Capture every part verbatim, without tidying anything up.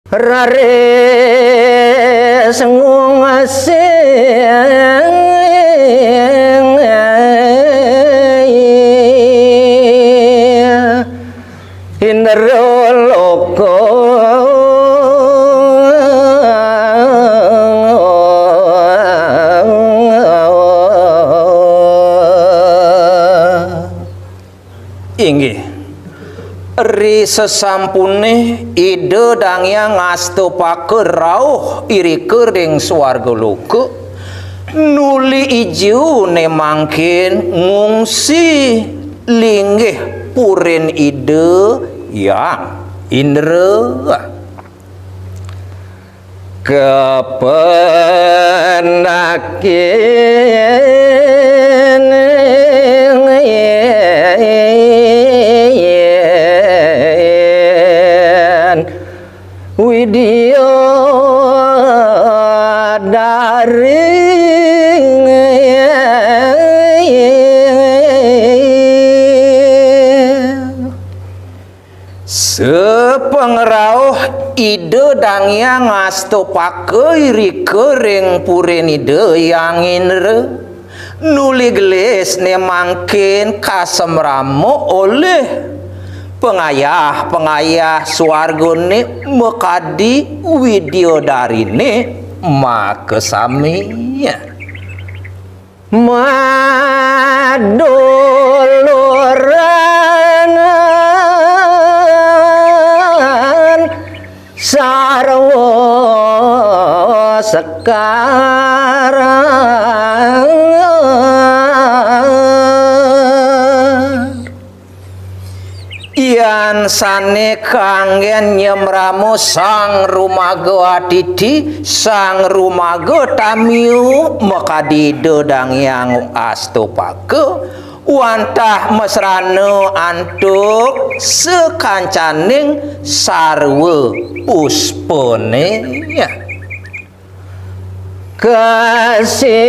Raris ngungsing Indra Loka. Inggih. Ri sesampune Ida Dang Hyang Astapaka rauh irika ring swarga loka, nuli ijune mangkin ngungsi linggih purin Ida Hyang Indra. Kapendakin Widya Daring. Sapangrauh Ida Dang Hyang Astapaka irika ring purin Ida Hyang Indra, nuli gelis ne mangkin kasemrama olih pangayah-pangayah swargane makadi widyadari ne makasami. Maduluran sarwa sekar. Yan sane kanggen nyemrama Sang Rumaga Atiti, Sang Rumaga Tamiu, makadi Ida Dang Hyang Astapaka, wantah masrana antuk sakancaning sarwa puspane. Kasiramang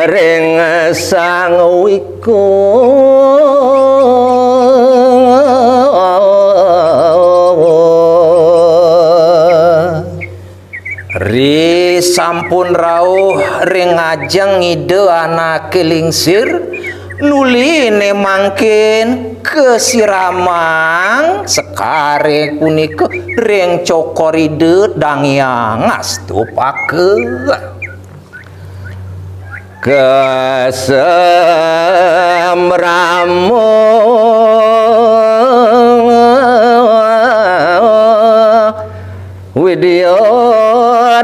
ring Sang Wiku. Ri sampun rauh ring ajeng Ida Anake Lingsir, nuli ne mangkin kasiramang sekare punika ring cokor Ida Dang Hyang Astapaka. Kasemrama Widyadara.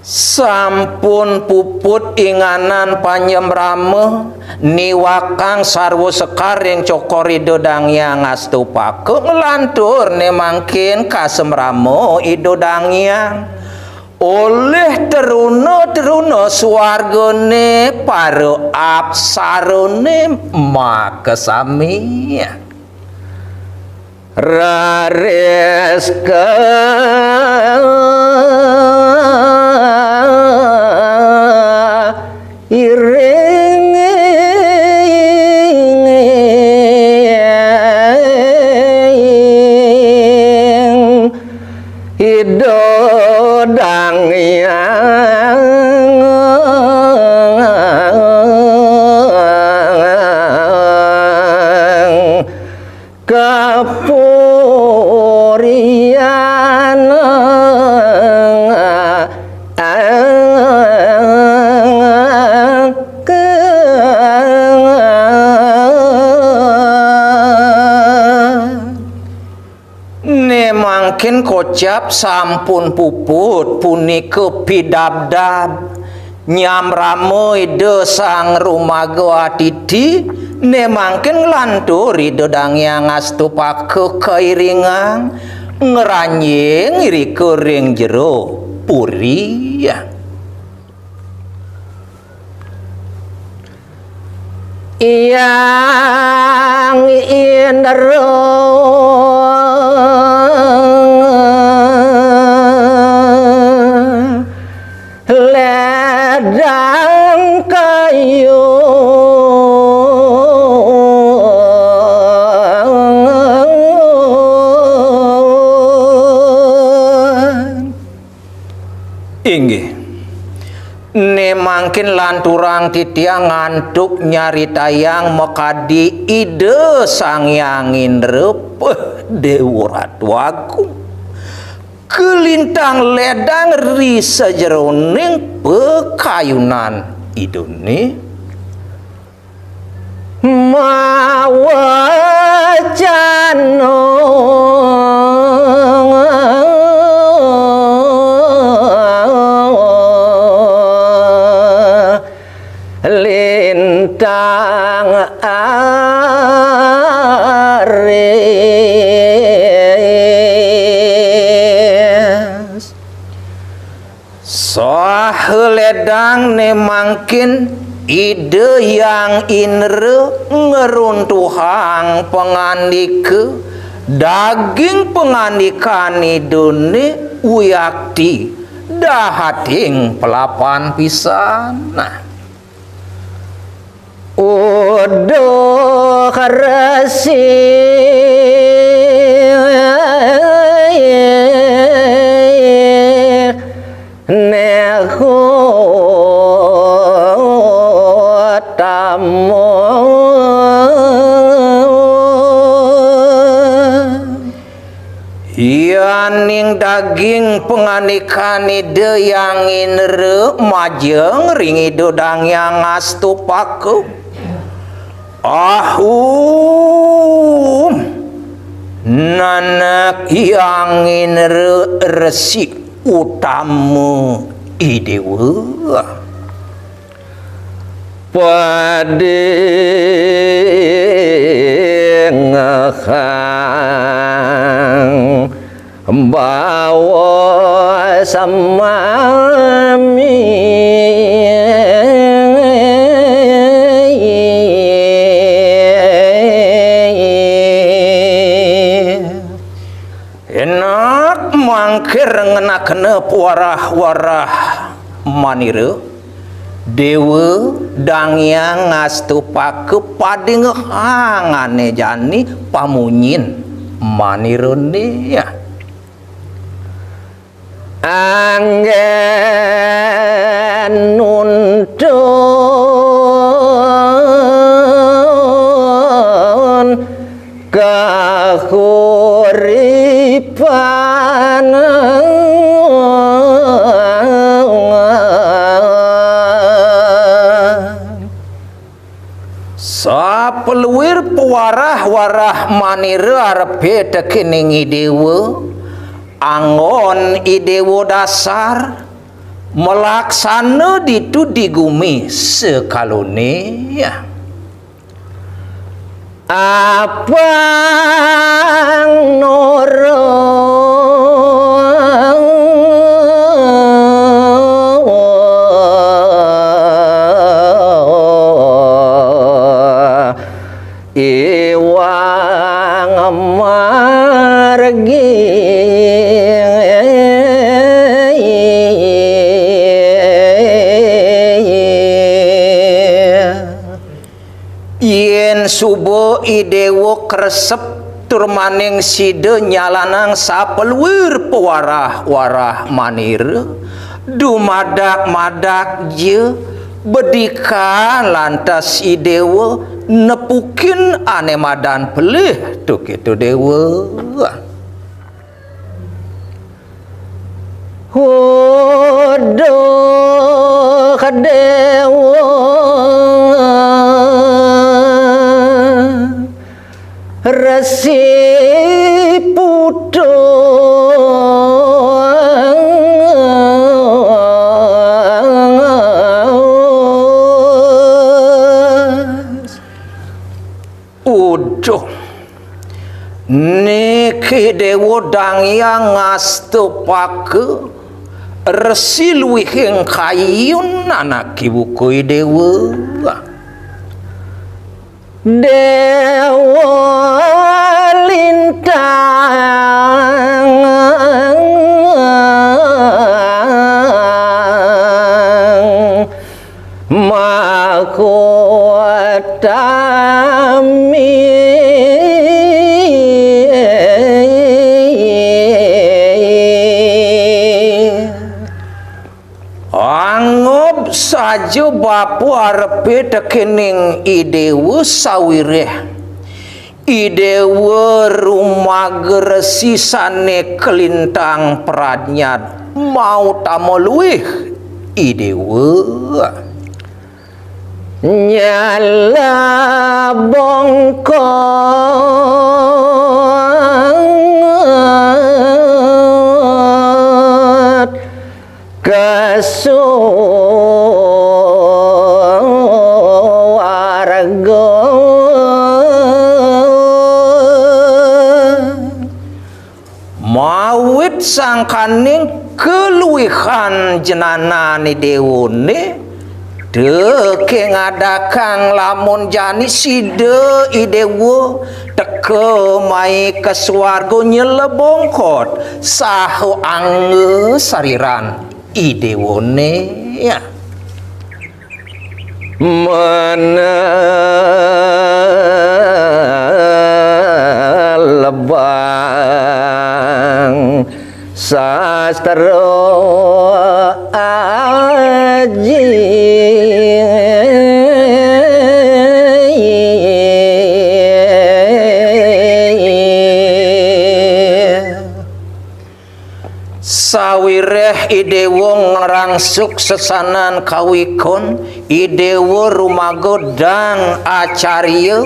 Sampun puput inganan panyemrama, niwakang sarwa sekar ring cokor Ida Dang Hyang Astapaka, nglantur ne mangkin kasemrama Ida Dang Hyang. Olih teruna-teruna swargane para apsarane makasami. Raris ka iring Ida Dang Hyang kapurian. Ne mangkin kocap sampun puput punika pidabdab nyamrama Ida Sang Rumaga Atiti, ne mangkin nglantur Ida Dang Hyang Astapaka kairingang ngranjing irika ring jero puri. Hyang Indra ledang kayun. Inggih. Né mangkin lanturang titiang ngantuk nyaritayang makadi Ida Sang Hyang Indra, peh, Déwa Ratu Agung, kalintang ledang ri sajeroning pakayunan Idané. Mawacana lintang aris. Saha ledang né mangkin Ida Hyang Indra ngruntuhang pangandika, daging pangandikan Idané wiakti dahating pelapan pisan. Nah. Uduh Resi Nehu Tamu. Yaning daging pangandikan Ida Hyang Indra majeng ring Ida Dang Hyang Astapaka. Ahum, nanak Hyang Indra Resi Utama Idewa. Padingehang bawa samami. Enak mangkir ngenakena pawarah-warah manira. Dewa Dang Hyang Astapaka padingehang ané jani pamunyin manirané. Anggén nuntun kahuripan. Sapaluir pawarah-warah manira arepé tekening Idewa, anggon Idewa dasar, malaksana ditu di gumi sekalané. Apang nurung iwang margi. Yén suba Idewa kresep tur maning sida nyalanang sapaluir pawarah-warah manira, dumadak-madak ja, bedika lantas Idewa nepukin ané madan pelih, tukitu Dewa. Uduh Dewa Resi Putus. Uduh. Niki Dewa Dang Hyang Astapaka, resi luihing kayun anak ibuka Idewa. Dewa Lintang Mahkotami. Angob saja bapa arepe tekening I Dewa sawireh I Dewa rumaga resi sane kalintang pradnyan mautama luih I Dewa. Nyala bongkot kasuwarga. Mawit sangkaning kaluihan jenanane dewane, teke ngadakang lamun jani sida I Dewa teka mai ka swarga nyela bongkot saha angga sariran I Dewane. Ya. Menelebang sastra aji. Sawireh I Dewa ngrangsuk sesanan kawikon, I Dewa rumaga dang acarya.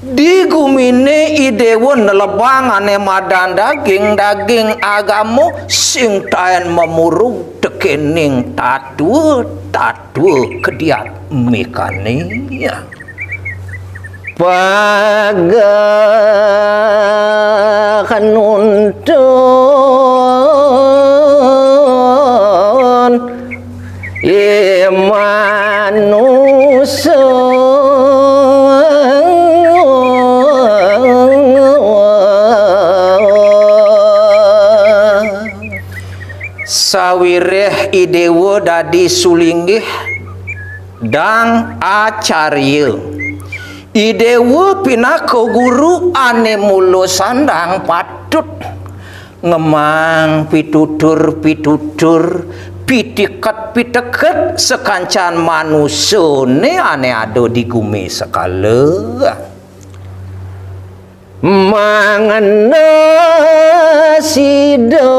Di gumine I Dewa nelebang ane madan daging-daging agama sing taen mamurug tekening tatua-tatua kediat mekane. Pageh nuntun i manusa. Sawireh I Dewa dadi sulinggih dang acarya. I Dewa pinaka guru ane mula sandang patut ngemang pitutur-pitutur, piteket-piteket sakancan manusane ane ada di gumi sekala. Mangena sida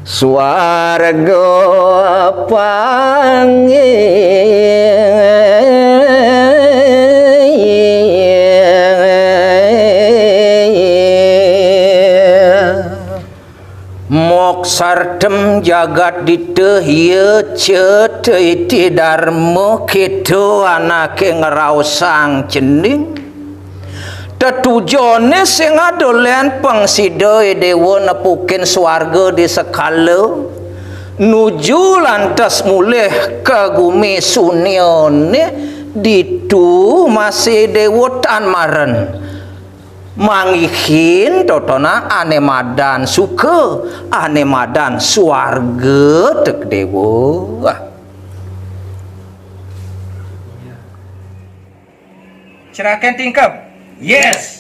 swarga panggih. Moksartem jagat dita, ya ceta iti darma, kita anake ngraosang cening. Tetujone sing ada len pang sida, I Dewa, nepukin swarga di sekala, nuju lantas mulih ka gumi sunyane, ditu masih Dewa tan maren. Manggihin totonan ane madan suka, ane madan swarga, tek Dewa. Cerakan tingkap. Yes.